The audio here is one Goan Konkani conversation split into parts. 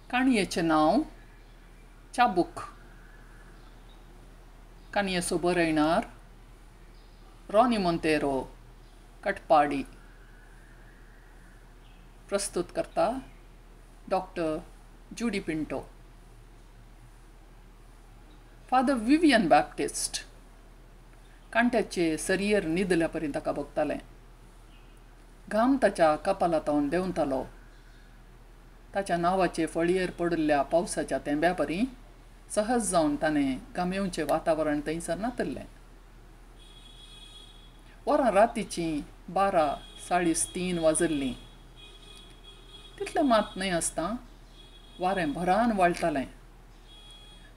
काणयेचें नांव चाबूक. काणयेचो बरयणार रॉनी मोंतेरो, कटपाडी. प्रस्तुत करता doctor Judy Pinto. Father Vivian Baptist कांट्याचे सरयेर न्हिदल्या परी ताका भोगतालें. घाम ताच्या कपालांत देंवतालो. ताच्या नांवाचे फळयेर पडिल्ल्या पावसाच्या थेंब्या परी सहज जावन ताणें घामेवचें वातावरण थंयसर नातिल्लें. वरां रातीचीं 12:43 वाजिल्लीं. तितलें मात न्हय आसता वारें भरान वाळटालें.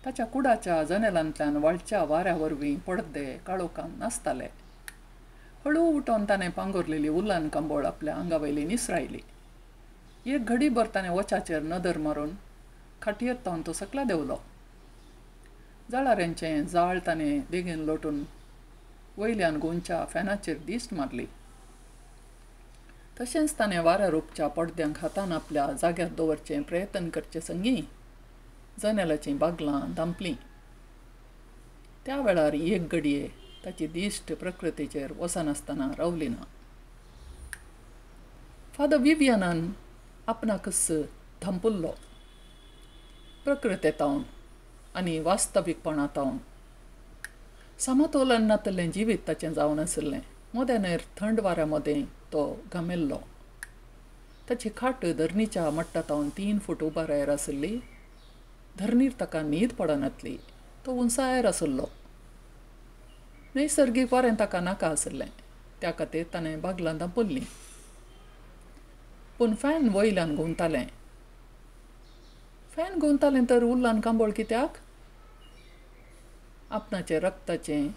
ताच्या कुडाच्या जनेलांतल्यान वाळच्या वाऱ्या वरवीं पडदे काळोखान नासताले. हळू उठोवन ताणें पांगुरलेली उलन कंबळ आपल्या आंगा वयली निसरायली. एक घडीभर ताणें वचाचेर नदर मारून खाटयेर तावन तो सकला देंवलो. जळारांचें जाळ ताणें देगेन लोटून वयल्यान गोंयच्या फॅनाचेर दिश्ट मारली. तशेंच ताणें वाऱ्यार उपच्या पडद्यांक हातान आपल्या जाग्यार दवरचें प्रयत्न करचे संगी जनेलाचीं बागलां धांपलीं. त्या वेळार एक घडये ताची दिश्ट प्रकृतीचेर वचनासतना रावली ना. फादर विवियनान आपणाकच धांपुल्लो प्रकृतेतावन आनी वास्तवीकपणातावन. समतोलन नातिल्लें जिवीत ताचें जावन आशिल्लें. मोद्यानेर थंड वाऱ्या मदें तो घामेल्लो. ताची खाट धरणीच्या मट्टातावन 3 फूट उबारायर आशिल्ली. धरणीर ताका न्हीद पडनातली. तो उंचायर आशिल्लो. नैसर्गीक वारें ताका नाका आशिल्लें. त्या खातीर ताणें बागलां धांपुल्लीं. पूण फॅन वयल्यान घुंवतालें. फॅन घुंवतालें तर उल्लान कांबळ कित्याक? आपणाचें रक्ताचें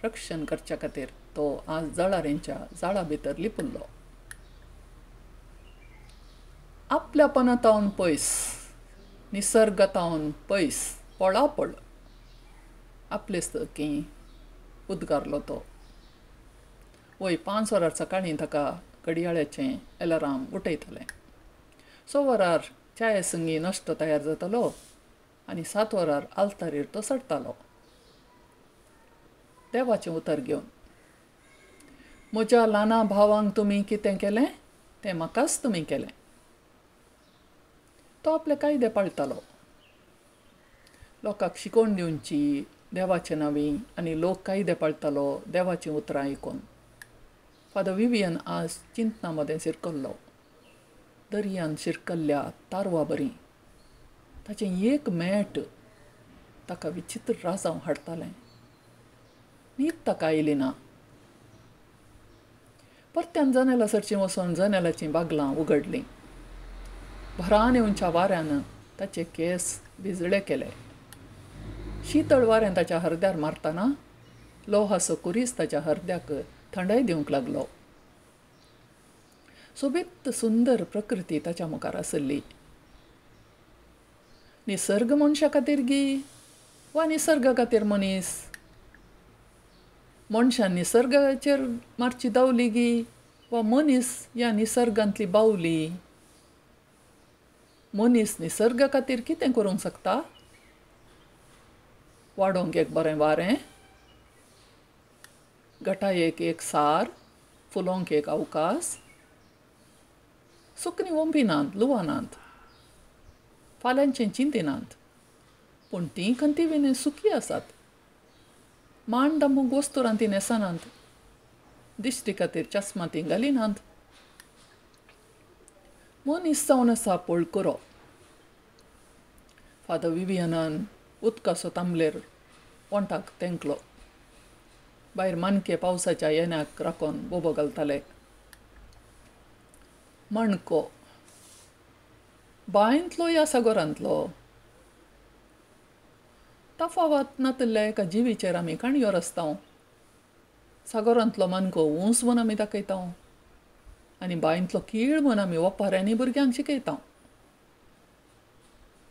रक्षण करच्या खातीर तो आज जळारांच्या जाळा भितर लिपुल्लो. आपल्यापणातावन पयस, निसर्गातावन पयस पळापळ आपले सकी उद्गारलो तो. वय 5 वरार सकाळीं ताका घडयाळाचें एलाराम उठयतालें. 6 वरार च्याये संगी नाश्तो तयार जातालो आनी 7 वरार आल्तारीर तो चडटालो देवाचें उतर घेवन. म्हज्या ल्हाना भावांक तुमी कितें केलें तें म्हाकाच तुमी केलें. तो आपले कायदे पाळटालो. लोकांक शिकोवन दिवची देवाचे नांवी आनी लोक कायदे पाळटालो देवाचीं उतरां आयकून. फादर विवियन आज चिंतना मदें शिरकल्लो. दर्यान शिरकल्ल्या तारवा बरी ताचें एक मेट ताका विचित्र राजांव हाडटालें. न्हीद ताका आयली ना. परत्यान जनेला सरचीं वचून जनेलाचीं बागलां उगडलीं. भरान येवच्या वाऱ्यान ताचे केंस भिजळे केले. शितळ वारें ताच्या हरद्यार मारतना लोहाचो कुरीस ताच्या हरद्याक थंडाय दिवंक लागलो. सोबीत सुंदर प्रकृती ताच्या मुखार आशिल्ली. निसर्ग मनशा खातीर गी वा निसर्गा खातीर मनीस? मनशान निसर्गाचेर मारची दावली गी वा मनीस ह्या निसर्गांतली बावली? मनीस निसर्गा खातीर कितें करूंक शकता? वाडोवंक एक बरें वारें, गटायेक एक सार, फुलोंक एक अवकाश. सुकणीं वोंपिनात, लुवनात, फाल्यांचें चिंतिनात, पूण तीं खंती विणे सुखी आसात. मांड दामूंक वस्तुरां तीं न्हेसनात, दिश्टी खातीर चस्मा तीं घालिनात. मनीस जावन आसा पळकुरो. फादर विवियनान उदकाचो तांबलेर ओंठाक तेंकलो. भायर मानके पावसाच्या येण्याक राखून बोबो घालताले. माणको बांयंतलो या सागोरांतलो तफावत नातिल्ल्या एका जिवीचेर आमी काणयो रचता. सागोरांतलो मानको ऊंच म्हूण आमी दाखयता आनी बांयंतलो कीळ म्हूण आमी ओपाऱ्यांनी भुरग्यांक शिकयता.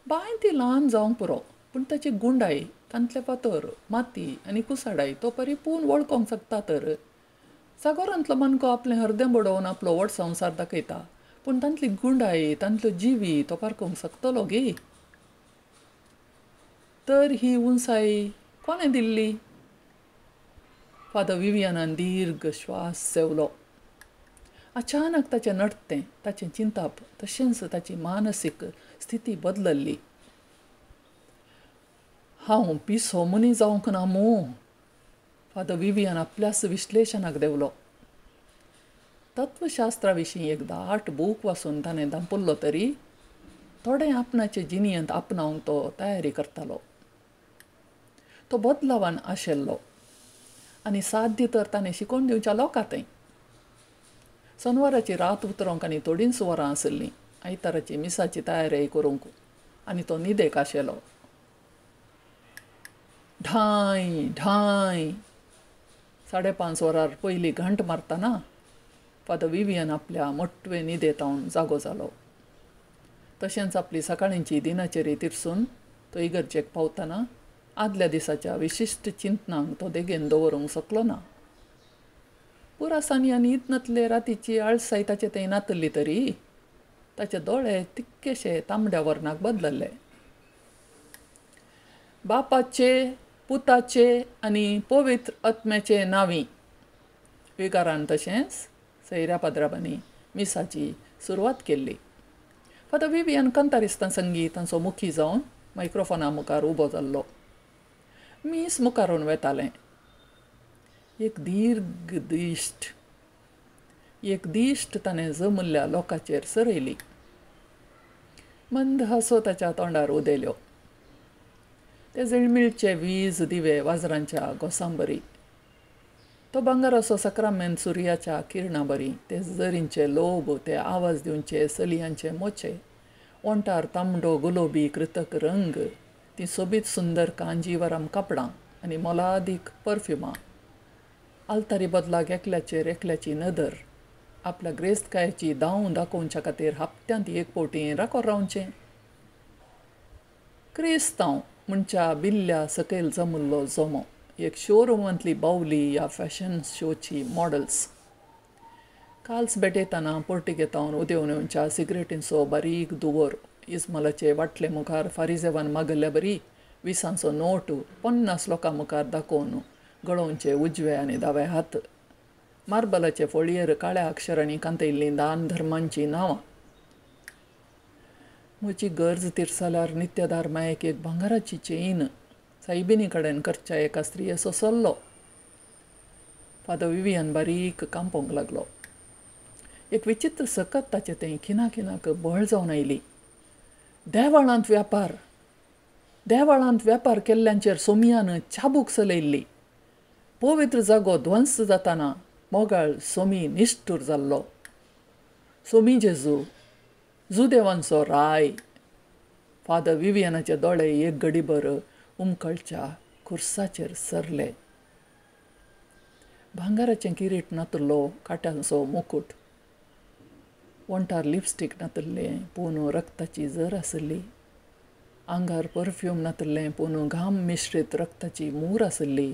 बांय ती ल्हान जावंक पुरो, पूण ताची गुंडाय, तांतले फातर, माती आनी कुसाडाय तो परिपूर्ण वळखोंक शकता. तर सागोरांतलो मानको आपलें हरदें बडोवन आपलो व्हड संवसार दाखयता, पूण तांतली गुंडाय, तांतलो जिवी तो पारखूंक शकतलो गे. तर ही उंचाय कोणें दिल्ली? फादर विवियनान दीर्घ श्वास सेवलो. अचानक ताचें नडतें, ताचें चिंताप, तशेंच ताची मानसीक स्थिती बदलल्ली. हांव पिसो मनीस जावंक ना मूं? फादर विवियन आपल्याच विश्लेशणाक देंवलो. तत्वशास्त्रा विशीं एक दाट बूक वाचून ताणें दांपुल्लो तरी थोडें आपणाचे जिणेंत आपणावंक तो तयारी करतालो. तो बदलावान आशिल्लो आनी साध्य तर ताणें शिकोवन दिवच्या लोकां थंय. सनवाराची रात उतरोंक आनी थोडींच वरां आशिल्लीं. आयताराची मिसाची तयारी करूंक आनी तो न्हिदेक आशिल्लो. ढांय ढांय 5:30 वरार पयली घंट मारतना फादर विवियन आपल्या मोटवे न्हिदेंत जागो जालो. तशेंच आपली सकाळींची दिनाचेरी तिरसून तो इगर्जेक पावतना आदल्या दिसाच्या विशिश्ट चिंतनांक तो देगेन दवरूंक शकलो ना. पुरासांनी आनी न्हीद नातले रातीची आळसाय ताचे थंय नातली तरी ताचे दोळे तिक्केशे तांबड्या वर्णाक बदलले. बापाचे, पुताचे आनी पवित्र आत्म्याचे नांवी विगारान तशेंच सैऱ्या पाद्राबांनी मिसाची सुरवात केल्ली. फादर विवियन कंतारिस्तां संगी तांचो मुखी जावन मायक्रोफोना मुखार उबो जाल्लो. मीस मुखारून वेतालें. एक दीर्घ दिश्ट, एक दिश्ट ताणें जमल्ल्या लोकांचेर सरयली. मंद हांसो ताच्या तोंडार उदेल्यो. ते झिळमिळचे वीज दिवे वाजरांच्या घोसांबरी, तो भांगराचो सक्रामेंत सुर्याच्या किरणां बरी, ते जरींचे लोब, ते आवाज दिवचे चलयांचे मोचे, ओंठार तांबडो गुलोबी कृतक रंग, ती सोबीत सुंदर कांजीवरम कापडां आनी मोलादीक परफ्युमां. आल्तारी बदलाक एकल्याचेर एकल्याची नदर, आपल्या ग्रेस्तकायेची दाव दाखोवच्या खातीर हप्त्यांत एक फावटी राकोर रावचें. क्रिस्तांव म्हणच्या बिल्ल्या सकयल जमुल्लो जमो, एक शोरुमांतली बावली ह्या फॅशन शोची मॉडल्स. काल्स भेटयतना पोर्तुगेतावन उदेवन येवच्या सिगरेटींचो बारीक दुवोर, इजमालाचे वाटले मुखार फारिजेवान मागल्ल्या बरी 20 नोट 50 लोकां मुखार दाखोवन गळोवचे उजवे आनी दावे हात, मार्बलाचे फळयेर काळ्या अक्षरांनी कांतयल्लीं दान धर्मांचीं नांवां. म्हजी गरज तिरसाल्यार नित्यदार मायेक एक भांगराची चेन सायबिनी कडेन करच्या एका स्त्रियेचो सल्लो. फादर विवियन बारीक कांपोंक लागलो. एक विचित्र सकत ताचें तें खिणा खिणाक बळ जावन आयली. देवाळांत व्यापार, देवाळांत व्यापार केल्ल्यांचेर सोमियान चाबूक चलयल्ली. पवित्र जागो ध्वंस जाताना मोगाळ सोमी निश्ठूर जाल्लो. सोमी जेजू, जुदेवांचो राय. फादर विवियनाचे दोळे एक घडीभर उमकळच्या खुर्साचेर सरले. भांगराचें किरीट नातुल्लो काट्यांचो मुकूट, ओंठार लिपस्टीक नातुल्लें पूण रक्ताची जर आसली, आंगार परफ्यूम नातुल्लें पूण घाम मिश्रीत रक्ताची मूर आसली,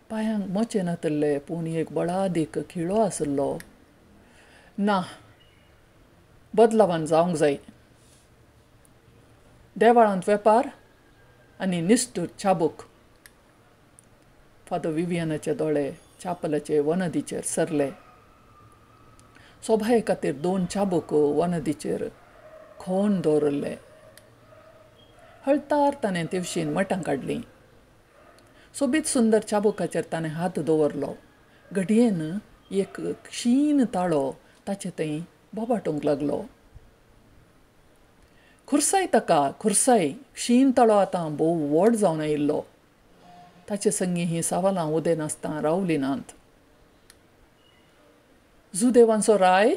पांयांक मोचे नातुल्ले पूण एक बळादीक खिळो आसलो. ना, बदलावान जावंक जाय. देवाळांत वेपार आनी निश्ठूर चाबूक. फादर विवियनाचे दोळे चापलाचे वनदीचेर सरले. सोभाये खातीर 2 चाबूक वनदीचेर खोण दवरिल्ले. हळतार ताणें तेवशीन मठां काडलीं. सोबीत सुंदर चाबुकाचेर ताणें हात दवरलो. घडयेन एक क्षीण ताळो ताचे थंय बोबाटूंक लागलो. खुर्साय ताका, खुर्साय. क्षीण ताळो आतां भोव व्हड जावन आयिल्लो. ताचे संगी हीं सवालां उदयनासतना रावलीं नात. जुदेवांचो राय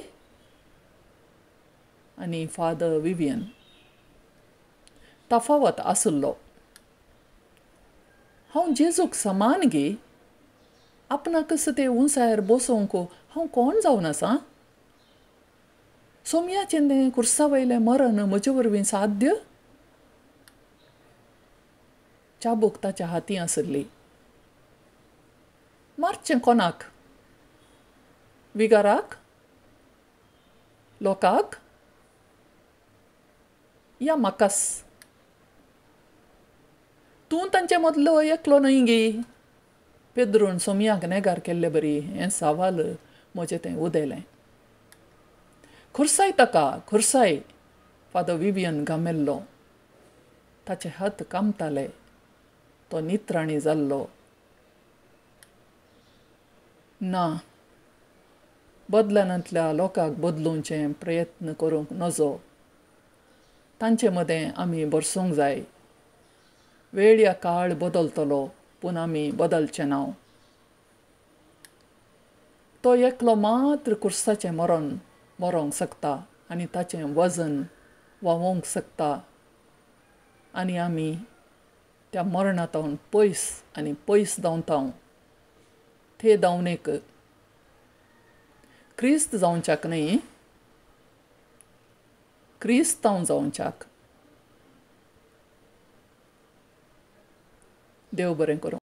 आनी फादर विवियन तफावत आसलो. हांव जेजूक समान गे, आपणाकच ते उंचायर बसोवंक हांव कोण जावन आसा? सोमयाचें तें खुर्सा वयलें मरण म्हजे वरवीं साध्य? चाबूक ताच्या हातीं आसली. मारचें कोणाक? विगाराक? लोकांक या म्हाकास? तूं तांचे मदलो एकलो न्हय गी? पेद्रून सोमयाक नेगार केल्ले बरी हें सवाल म्हजें तें उदयलें. खुरसाय ताका, खुरसाय. Father Vivian घामेल्लो. ताचे हात कामताले. तो नित्राणी जाल्लो. ना, बदलनांतल्या लोकांक बदलुवचें प्रयत्न करूंक नजो. तांचे मदें आमी भरसूंक जाय. वेळ या काळ बदलतलो, पूण आमी बदलचे ना. तो एकलो मात्र कुर्साचें मरण मरोंक शकता आनी ताचें वजन व्हांवोवंक शकता आनी आमी त्या मरणांत पयस आनी पयस धांवता. ते धांवणेक क्रिस्त जावच्याक न्हय, क्रिस्तांव जावच्याक. देव बरें करूं.